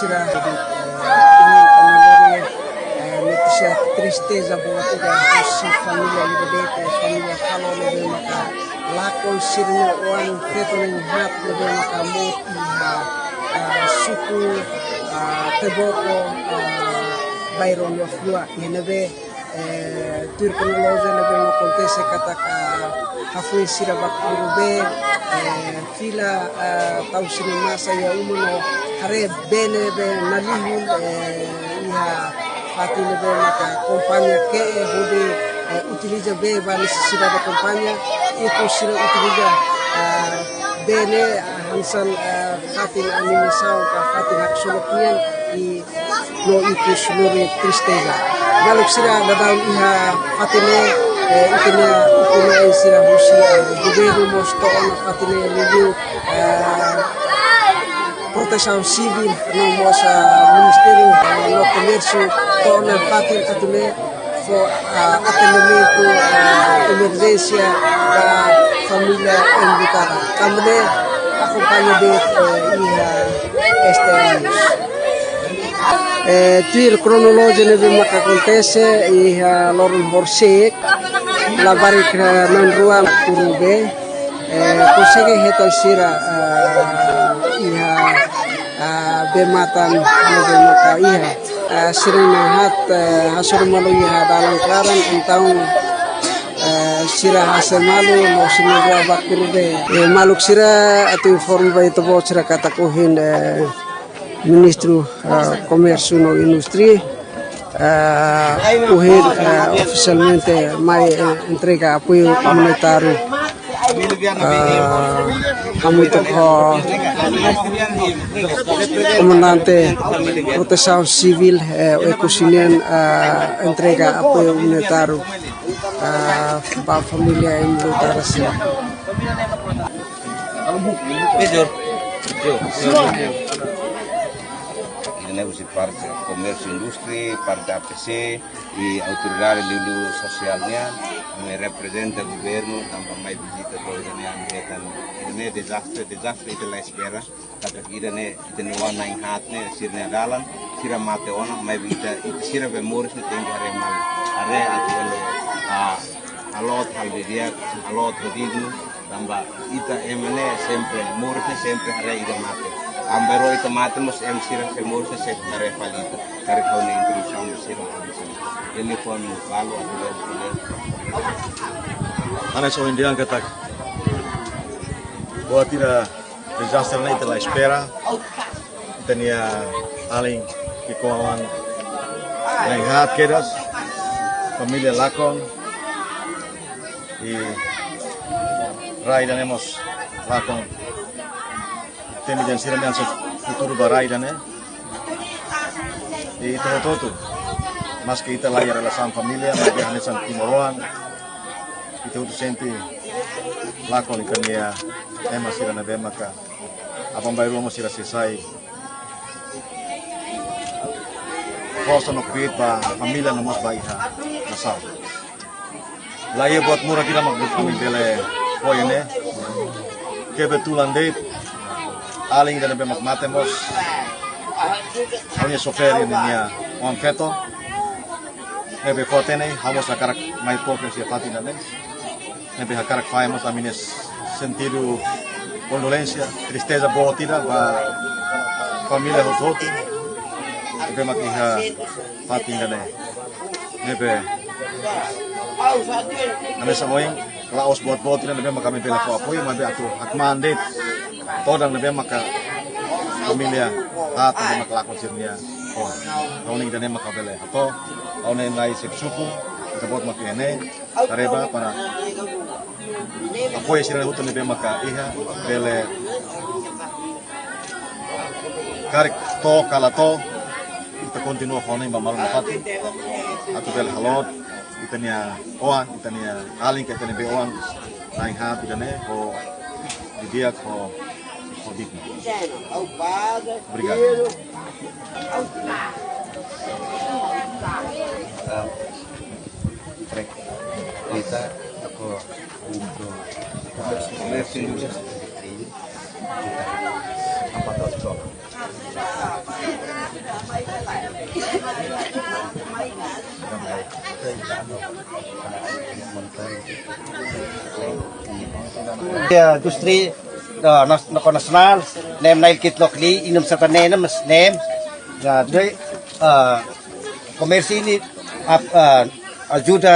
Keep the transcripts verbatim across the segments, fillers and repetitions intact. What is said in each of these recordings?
Sira, eh, imi ami lori, eh, notísia tristeza boot ida husi família ida de'it, eh, família Kalo ne'ebé maka lakon sira-nia oan feto na'in-haat ne'ebé maka mout iha, eh, suku, eh, Teboko, eh, bairru Lioflua, iha ne'ebé eh, tuir kronolojia ne'ebé mak akontese katak hafoin sira bá kuru bee, eh, fila, eh, tau sira-nia masa iha uma no haree bee ne'ebé nalihun, eh, iha fatin ne'ebé maka kompañia ke'e hodi, eh, utiliza bee ba nesesidade kompañia, entaun sira utiliza, eh, bee ne'e, eh, hanesan, eh, fatin animasaun ka fatin haksolok nian i no ikus lori tristeza. Maluk sira daudaun iha fatin ne'e, eh, ita-nia ukun-na'in sira husi, eh, governu mós to'o ona fatin ne'e liuliu, eh, Protesaun Sivíl no mós, eh, Ministériu, eh, no Komérsiu to'o ona fatin atu nune'e fó, ah, atendimentu, ah, emerjénsia ba família enlutada. Tanba ne'e akompaña de'it, eh, iha S T N News. Eh, tuir kronolojia ne'ebé maka akontese iha loron horisehik, labarik, eh, na'in-rua kuru bee, eh, konsege hetan sira, eh, iha, eh, bee matan ne'ebé maka iha. Eh, sira na'in-haat, eh, hasoru malu iha dalan klaran, entaun, eh, sira hase'e malu no sira na'in-rua bá kuru bee. Eh, maluk sira, atu informa ba ita-boot sira katak ohin, eh, Ministru, eh, Komérsiu no Indústria, eh, ohin, eh, ofisialmente mai, eh, entrega apoiu umanitáriu, eh, hamutuk ho Komandante Protesaun Sivíl, eh, Oekusi nian, eh, entrega apoiu umanitáriu, eh, ba família enlutada sira. Ida-ne'e husi parte Komérsiu Indústria, parte A P C, i autoridade liuliu sosiál nian, ami reprezenta governu, tanba mai vizita to'o ida-ne'e, ami hetan ida-ne'e dezastre, dezastre ita la espera, katak ida-ne'e, ita-nia oan na'in-haat ne'e, sira-nia dalan, sira mate ona, maibé ita, ita sira be moris ne'e tenke haree malu. Haree atu bele, ah, halo halo di'ak, halo ho dignu, tanba ita ema ne'e sempre, moris ne'e sempre haree ida mate. Tanba ró ita mate mós ema sira sei moris ne'e sei haree fali ita. Karik ha'u-nia introdusaun sira habis. Ida-ne'e foin balu atu bele. Hanesan ohin dehan katak, buat ida dezastre ne'e ita la espera. Ita-nia alin ki'ikoan na'in-haat kedas, família lakon, i rai ida-ne'e mós lakon. Temi dehan sira-nia futuru ba rai ida-ne'e. I ita hotu-hotu, maski ita laiha relasaun família, maibé hanesan timoroan, ita hotu sente lakon ita-nia ema sira ne'ebé maka aban-bainrua mós sira sei sai forsa no kbiit ba família no mós ba iha nasaun. Laiha buat moras ida mak ami bele fó iha ne'e. Kebetulan de'it, alin ida ne'ebé mak mate mós ha'u-nia xofér ninia oan-feto. Ne'ebé fó tiha ne'e, ha'u mós hakarak mai fó ke sia fatin ida-ne'e. Ne'ebé hakarak fahe mós ami-nia sentidu kondolénsia, tristeza boot ida ba família hotu-hotu ne'ebé mak iha fatin ida-ne'e. Ne'ebé, ami sente oin, la'ós buat boot ida ne'ebé mak ami bele fó apoiu, maibé atu hakmaan de'it todan ne'ebé maka família haat ne'ebé maka lakon sira-nia oan. Ha'u hanoin ida-ne'e maka bele hato'o, ha'u hanoin Na'i xefe suku, ita-boot maka iha ne'e, haree ba para apoiu sira hotu ne'ebé maka iha, bele karik to'o ka la to'o, ita kontinua fó hanoin ba malu nafatin, atu bele halo ita-nia oan, ita-nia alin ka ita-nia be-oan na'in-haat ida-ne'e ho di'ak, ho, ho dignu. Obrigadu. Ita, aku, untuk, untuk, untuk, untuk, untuk, Ya, industri, eh, nas-, nako nasionál, ne'e na'in-lima ki'ik loos liu, inum sata ne'e mas ne'e. Ya, jadi, eh, komérsiu ne'e, ap-, eh, ajuda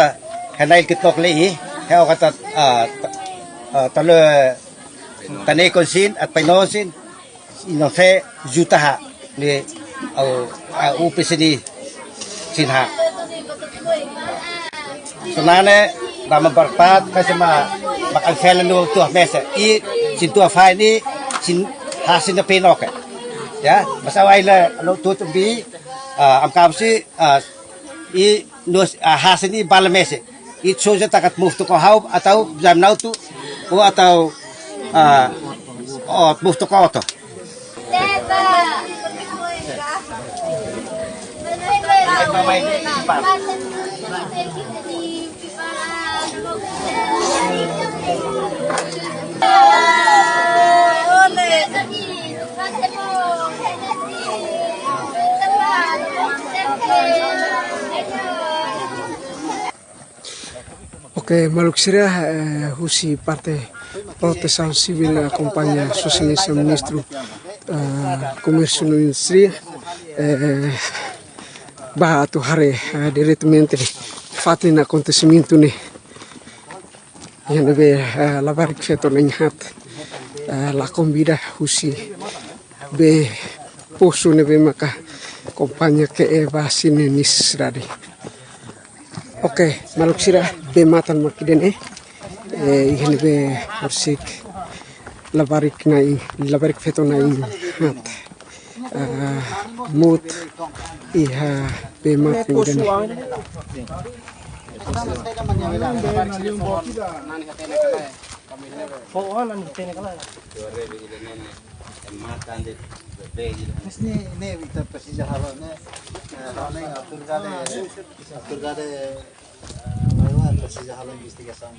iha na'in-lima ki'ik loos liu, iha o katak, eh, ta-, eh, talo, tane konsin, at pai nosin, inum se juta ha, ne'e, au, au, U P C ne'e, sin ha. Só ne'e, ba ma barpat, kasi ma, ma kan fela no tuh mesa. I, sin tuh fai ne'e, sin hasil ne'e penoke. Ya, masa awai la, lo tuh tumbi, ah, am kapsi, ah, i nos, ah, hasil ne'e bala mese. I soja takat muftu ko hau atau jam nautu, o atau, ah, o muftu ko oto. Oke, maluk sira, eh, husi parte Protesaun Sivíl akompaña Sua Exelénsia Ministru, eh, Komérsiu no Indústria, eh, ba atu haree, eh, diretamente fatin akontesimentu ne'e. Iha ne'ebé, eh, labarik feto na'in-haat, eh, la konvida husi bee posu ne'ebé maka akompaña ke'e ba sira-nia nesesidade. Oke, maluk sira, bee-matan mak ida-ne'e, eh, iha ne'ebé horisehik labarik na'in, labarik feto na'in-haat. Ah, mout iha bee-matan ida-ne'e. Mas ne'e, ne'e ita presiza halo ne'e, eh, halo ne'e autoridade, autoridade, eh, maior presiza halo investigasaun.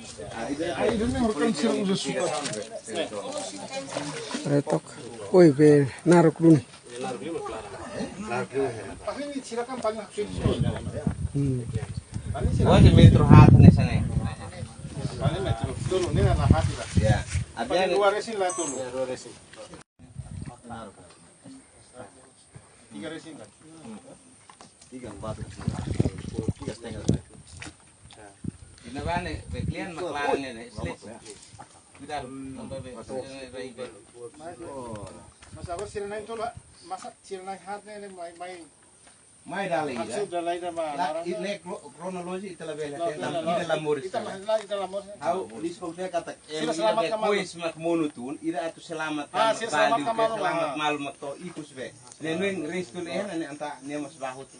Retok. Oi, bee naruk duni. Hmm. Oje metro haat ne'e sane. Ya. Ada dua resin lah tuh. Ya, dua resin. Tiga resin kan? Tiga, empat resin. Tiga setengah. Ina bane, be klian mak larang ne'e, seleksi. Tidak, tambah be, be, be, be. Mas apa sira na'in tolu, masa sira na'in-haat ne'e, ne'e mai, mai. Mai dala ida. Maksud dala ida ma, la, larang. Ne'e kro-, kronologi ita labele, la, tentang la, la, ida la moris. Ita la, ita la moris. Ha'u, diskusi katak, sira selamat ka malu? Depois mak monu tun, ida atu selamat ka malu. Ah, sira selamat ka malu, selamat ka malu, ah. Malu mak to'o ikus be. Ne'e, ne'e restu ne'e, ne'e anta, ne'e mós bahu tu.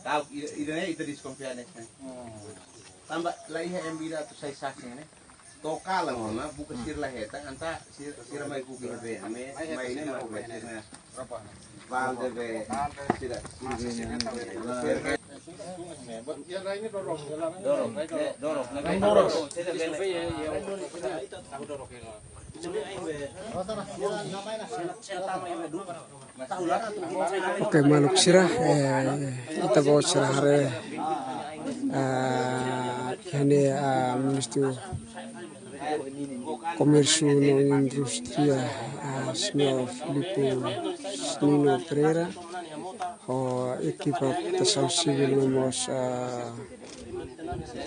Tahu, ida, ida ne'e ita deskonfia ne'e. Hmm. Tanba la iha ema ida atu sai saksi ne'e. To'o kalan ona, buka sira la hetan, anta sira, sira mai buka be, mai, mai ne'e mai buka sira. Valde be, sira, sira. Dorok, ne'e, dorok, ne'e, dorok. Oke, maluk sira, eh, ita-boot sira haree, eh, iha ne'e, eh, Ministru Komérsiu no Indústria, eh, Señór Filipe Nino Pereira, ho ekipa Protesaun Sivíl no mós, eh,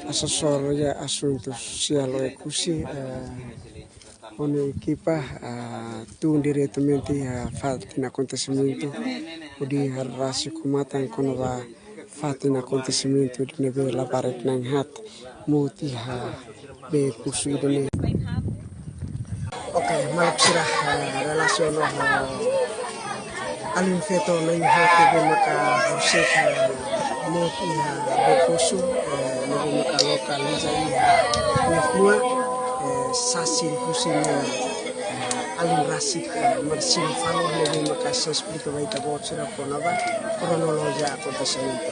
asesór iha asuntu sosiál Oekusi, eh, ho nia ekipa, ah, tun diretamente iha fatin akontesimentu, hodi haree rasik ho matan kona-ba fatin akontesimentu ne'ebé labarik na'in-haat mout iha bee posu ida-ne'e. Oke, maluk sira, eh, relasiona ho alin feto na'in-haat ne'ebé maka horisehik mout iha bee posu, eh, ne'ebé maka lokaliza iha Nefnua, eh, sasin husi nia, eh, alin rasik, eh, Marcelo Falo, ne'ebé maka sei esplika ba ita-boot sira kona-ba kronolojia akontesimentu.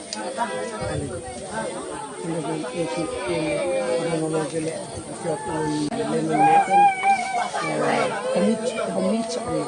Alin. Ina bin eki, eh, kronolojia ne'e, fiok un lemen meten, eh, komit, komit sa un.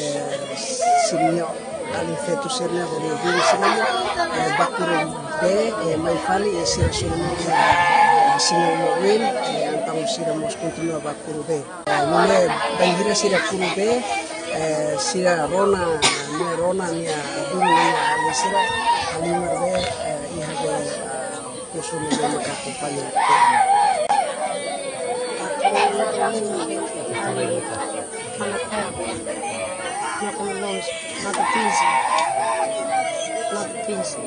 eh, sira-nia alin feto sira-nia, hodi biin sira-nia, eh, Bakuru B, eh, mai fali, eh, sira sira, eh, sira-nia uma oin, eh, entaun sira mós kontinua Bakuru B. Eh, nune'e bainhira sira kuru B, eh, sira rona, nia rona, nia biin, nia alin sira, halimar be, eh, iha be, eh, posu ne'ebé maka akompaña. Mata pinsi. Mata pinsi.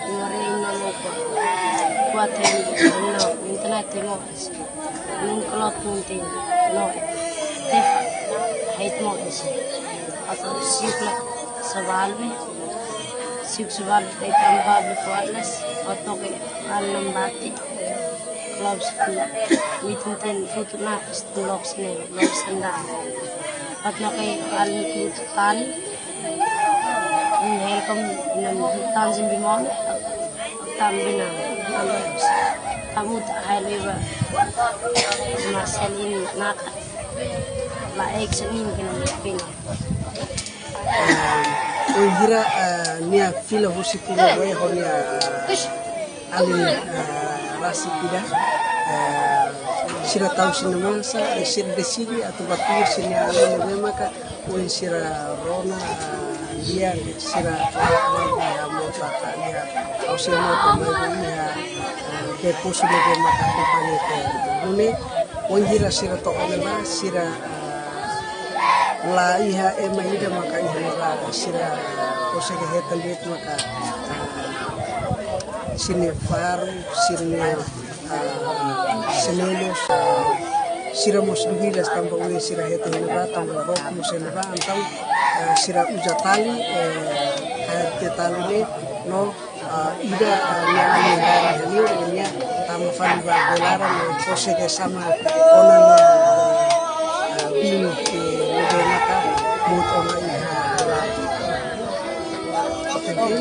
Nia haree nia na'in-rua. Kuat hela, no, internet temo. Nun kelot nun tin, no. Tefa, hait mo isi. Atau sipla sabalbe. Sip sabalbe, tei tambah be kuatlas. Atau ke anam bati. Klop situ. Mitin tin, futu nafas, tu lok sini, lok senda. Atau ke alin kutu tani. Helkom inam tan sin bimon, tan binang, tan bos. Tamu tak hai leba. Marcel ini naka. La ek senin kena pina. Eh, wainhira, eh, nia fila husi kuru B ho nia, eh, alin, eh, rasik ida, eh, sira tau sira-nia masa, eh, sira deside atu bá tuir sira-nia alin ne'ebé maka ohin sira rona, eh, nia sira mai iha mota ka nia, ha'u sira mota mai iha, eh, depois ne'ebé maka akompaña ke. Nune'e, wainhira sira to'o ne'ebá, sira, eh, la iha ema ida maka iha ne'ebá, sira konsege hetan de'it maka, eh, sira-nia faru, sira-nia, ah, xinelus, ah, sira mós dúvidas tanba ohin sira hetan iha ne'ebá, tanba rokon mós iha ne'ebá, entaun, ah, sira uza tali, eh, H R T tali ne'e, no, ah, ida, ah, nia alin dari haliu, nia tama fali ba belaran, no konsege sama ona nia, ah, biin, eh, ne'ebé maka mutu ona iha belaran. Oke, oke.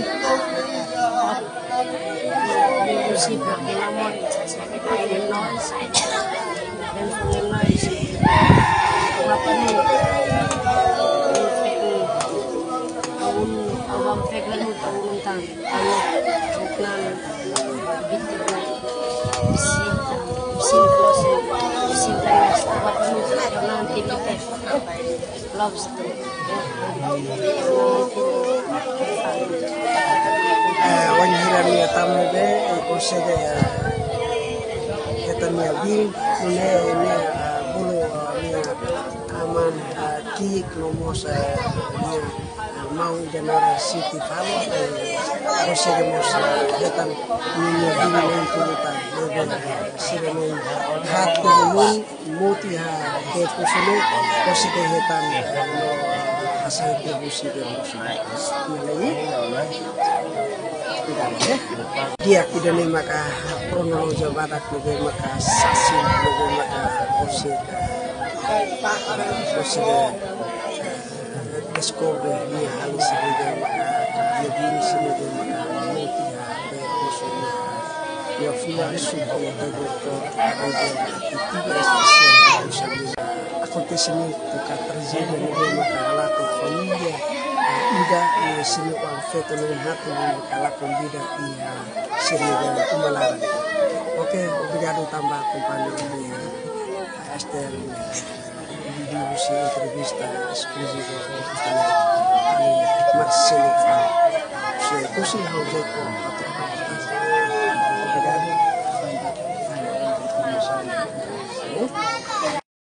Eh, wainhira nia tama be, eh, konsege, eh, hetan nia biin, nune'e nia, eh, bolu, eh, nia aman, eh, ki'ik no mós, eh, nia, eh, maun ida naran Siti Falo, eh, konsege mós, eh, hetan nia biin ne'e tutan, eh, sira-nia hati mun, mutu iha depois ne'e, konsege hetan, eh, no hasai depois, depois. Nia lagi. Di'ak, ida-ne'e maka kronolojia badak ne'ebé maka saksi ne'ebé maka konsege, konsege, eh, deskobre nia alin sira ne'ebé maka, nia biin sira ne'ebé maka mutu iha depois. Nia fuan suku iha Tebor, Tebor, tiga espesiál. Akontesimentu ka trajédia ne'ebé maka halakon família, eh, ida, eh, sira-nia oan feto no oan hatu ne'ebé maka halakon vida iha sira-nia uma laran. Oke, obrigadu tanba akompaña ami, eh, S T L. Vídeo husi entrevista eskluziva husi Marcelo Falo. Se kusi hau jeko. Obrigadu.